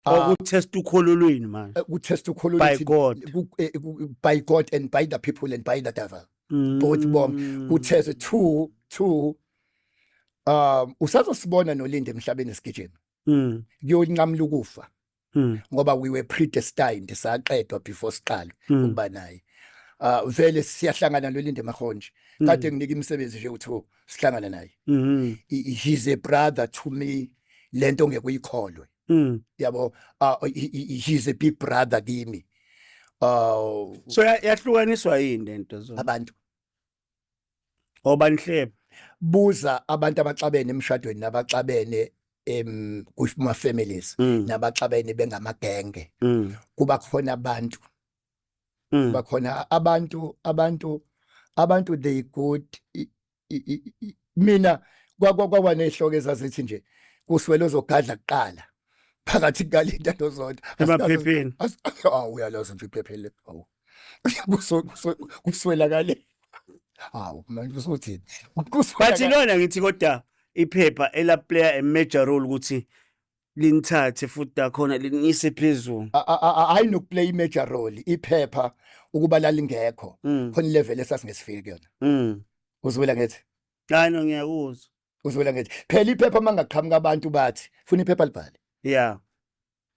Okutest ukholo lwenu manje. Kutest ukholo By lwethu God. By God and by the people and by the devil, both bonke kutest two usazosibona nolinde emhlabeni sigijima kuyonqamula ukufa ngoba we were predestined, saqedwa before siqala ukuba naye. Vele siyahlangana nolinde mahonje kade nginika imisebenzi nje uthi sihlangana naye. He's a brother to me, lento ngeke uyikholwe. Yabo, he's a big brother kimi. So yahlukaniswa yini lento zo? Abantu. Obanihleba. Buza abantu abaxabene emshadweni nabaxabene kuma families nabaxabene bengamagenge. Kuba khona abantu, kuba khona abantu they good. Mina kwaba nezihloko ezazithi nje kuswele ozogadla kuqala phakathi kukaLinda noZonto. Emaphepheni. Awu, uyalazi nje iphepheni, awu, kuswelakale, hawu, manje usothini? But lona ngithi kodwa iphepha ela play a major role ukuthi linithathe futhi akhona linise phezulu. Hayi, nokuplay i-major role iphepha, ukuba lalingekho khona ilevel esasingesifike kuyona. Uzwela ngithi? Hayi no, ngiyakuzwa. Uzwela ngithi phela iphepha mangaqhamuka abantu bathi funa iphepha libhale.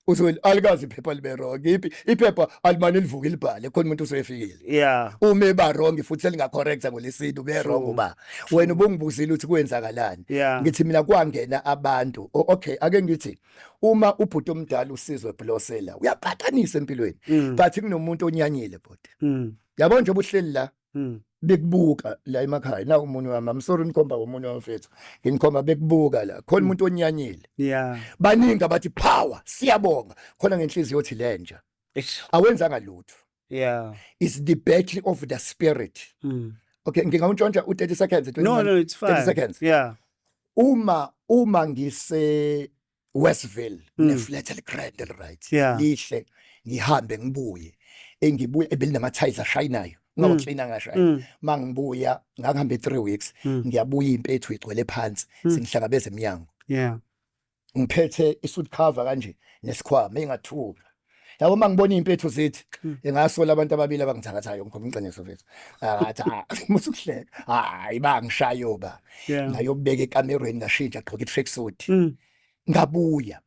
Uzwela, alikazi iphepha libe wrong. Iphi iphepha alimane livuke libhale khona umuntu usefikile. Uma eba wrong futhi selingacorrecta ngolesine ube wrong. Uba wena ubungibuzile ukuthi kwenzakalani, ngithi mina kwangena abantu. Okay, ake ngithi uma ubhuti omdala uSizwe Blosela uyaphakanisa empilweni, but kunomuntu onyanyile bhuti. Yabo nje ubuhleli la, bekubuka la emakhaya na umunye wami, I'm sorry, nikhomba umunye wamfethu, nginikhomba, bekubuka la khona umuntu onyanyile. Baningi abathi power, siyabonga khona ngenhliziyo yothi lenja Eish. awenzanga lutho. Is the battle of the spirit. Okay, ngingawuntshontsha u30 seconds, 20? No, it's fine. 30 seconds. Uma ngise Westville, ne flat eligrand eli-right, lihle, ngihambe ngibuye, engibuye ebelinama tiles ashayinayo, ungawuklina ngashaya. Mangibuya, ngakuhambe 3 weeks, ngiyabuya impethu igcwele phansi, singihlangabeza eminyango. Ngiphethe isuit cover kanje nesikhwama engathuka, yabo. Mangibona impethu zithi engasola abantu ababili abangithakathayo, ngikhuluma iqiniso mfethu, akathi ah, musukuhleka, hayi, bangishayo ba. Ngayobeka ekamerweni, ngashintsha, gqoka i-tracksuit, ngabuya,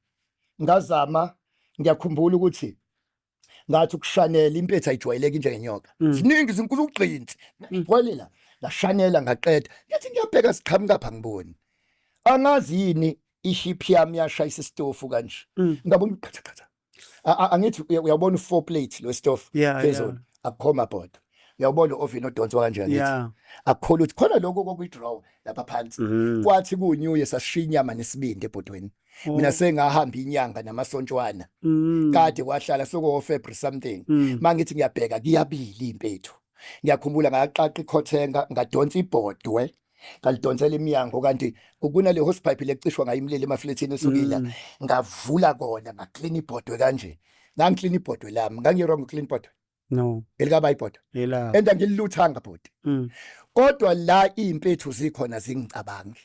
ngazama. Ngiyakhumbula ukuthi ngathi ukushanela impethu ayijwayeleki njengenyoka, ziningi zinkulu ugqinsi ngigcwele la. Ngashanela, ngaqeda, ngathi ngiyabheka siqhamuka pha, ngiboni angazi yini, ihip yami yashayisa isitofu kanje. Ngabona qhatha qhatha. Angithi uyabona u-four plate lo stofu phezulu, akukho mabhodo. Uyawubona u-oven odonswa kanje, angithi? Akukho lutho khona, lokho kokuyi-drawer lapha phansi. Kwathi ku-New Year sasishiya inyama nesibindi ebhodweni. Mina sengahamba inyanga namasontshwana, kade kwahlala soko February something. Mangithi ngiyabheka kuyabili impethu. Ngiyakhumbula ngaqaqa ikhothenga, ngadonsa ibhodwe, ngalidonsela iminyango, kanti kunale hosepipe lecishwa ngayo imlilo emafletini esukile. Ngavula kona, ngaklina ibhodwe kanje, ngangiklina ibhodwe lami, ngangi-wrong uklina ibhodwe. No. Elikaba ibhodwe. Ela. And angililuthanga bhodi. Kodwa la impethu zikhona zingicabangi.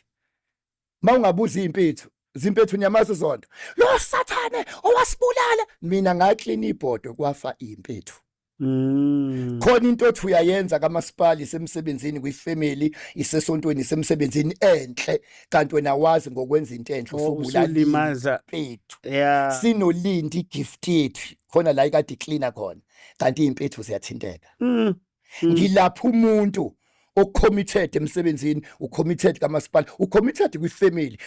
Mawungabuza impethu, zimpethu nyamazi zonto lo sathane owasibulala, mina ngaklina ibhodwe kwafa impethu. Khona into othi uyayenza kamasipala, isemsebenzini, kwifamily, isesontweni, isemsebenzini enhle, kanti wena wazi ngokwenza into enhle usubulala usulimaza impethu. Sinolindi igift yethu khona la ikade icleaner khona, kanti impethu ziyathinteka. Ngilapha umuntu ocommitted emsebenzini, ucommitted kamasipala, ucommitted kwifamily,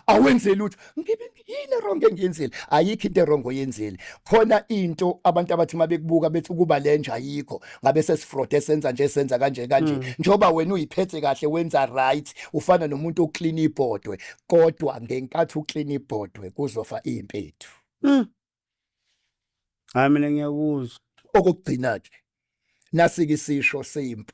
awenzeli lutho. Ngibe yini wrong engiyenzile? Ayikho into wrong oyenzile. Khona into abantu abathi mabekubuka bethi ukuba lenja ayikho, ngabe sesifrode, senza nje, senza kanje kanje, njoba wena uyiphethe kahle, wenza right, ufana nomuntu oclean ibhodwe, kodwa ngenkathi uclean ibhodwe kuzofa impethu. Hayi, mina ngiyakuzwa. Okugcina ke, nasike isisho seyimpu.